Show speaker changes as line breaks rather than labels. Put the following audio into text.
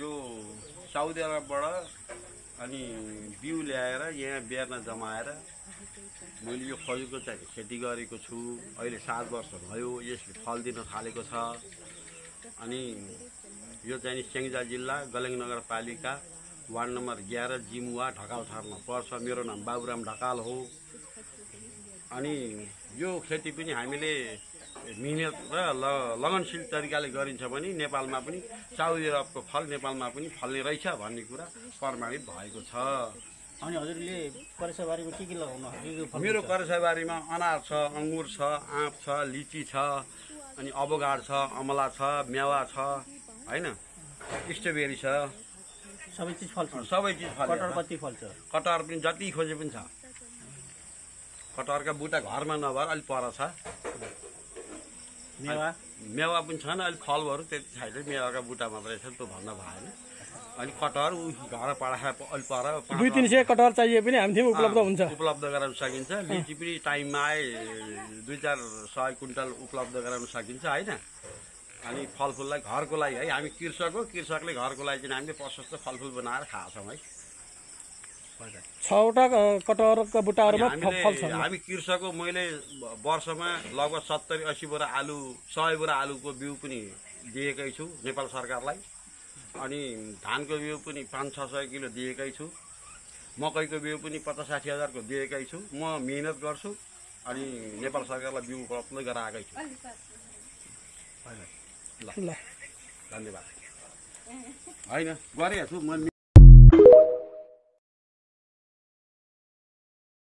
यो साउदी अरबबाट अनि बिउ ल्याएर यहाँ बेर्न जमाएर मैले यो खजुरको चाहिँ खेती गरेको छु। अहिले 7 वर्ष भयो यसले फल दिन थालेको छ। अनि यो चाहिँ स्याङ्जा जिल्ला गलेङ नगरपालिका वार्ड नम्बर 11 जिमुवा ढकाल थारमा पर्छ। मेरो नाम बाबुराम ढकाल हो। अनि यो खेती पनि हामीले मिहिनेत र लगनशील तरिकाले गरिन्छ भने नेपालमा पनि साउदी अरबको फल नेपालमा पनि फल्ने रहेछ भन्ने कुरा प्रमाणित भएको छ।
अनि हजुरले करेसाबारीमा के लगाउनु भएको?
मेरो करेसाबारीमा अनार छ, अङ्गुर छ, आँप छ, लिची छ, अनि अबोगाड छ, अमला छ, मेवा छ, हैन, स्ट्रबेरी छ,
सबै चिज फल्छ।
सबै चिज फल्छ।
कटहर कति फल्छ?
कटहर पनि जति खोजे पनि छ। कटहरका बुटा घरमा नभएर अलिक पर छ। मेवा पनि छैन, अलिक फलहरू त्यति छैन, मेवाका बुटा मात्रै छ, त्यो भन्न भएन। अनि कटहर घर पढा अलिक पर
200-300 कटहर चाहिए पनि हामीतिर उपलब्ध हुन्छ,
उपलब्ध गराउन सकिन्छ। लिची पनि टाइममा आए 2-4 कुइन्टल उपलब्ध गराउन सकिन्छ, होइन। अनि फलफुललाई घरको लागि है, हामी कृषक हो, कृषकले घरको लागि चाहिँ हामीले प्रशस्त फलफुल बनाएर खान्छौँ है।
6वटा कटहरका बुट्टाहरूमा फल छ।
हामी कृषक हो। मैले वर्षमा लगभग 70-80 बोरा आलु, 100 बोरा आलुको बिउ पनि दिएकै छु नेपाल सरकारलाई। अनि धानको बिउ पनि 500-600 किलो दिएकै छु। मकैको बिउ पनि 50-60 हजारको दिएकै छु। म मिहिनेत गर्छु अनि नेपाल सरकारलाई बिउ उपलब्ध गराएकै छु। ल, धन्यवाद। होइन गरेको छु म।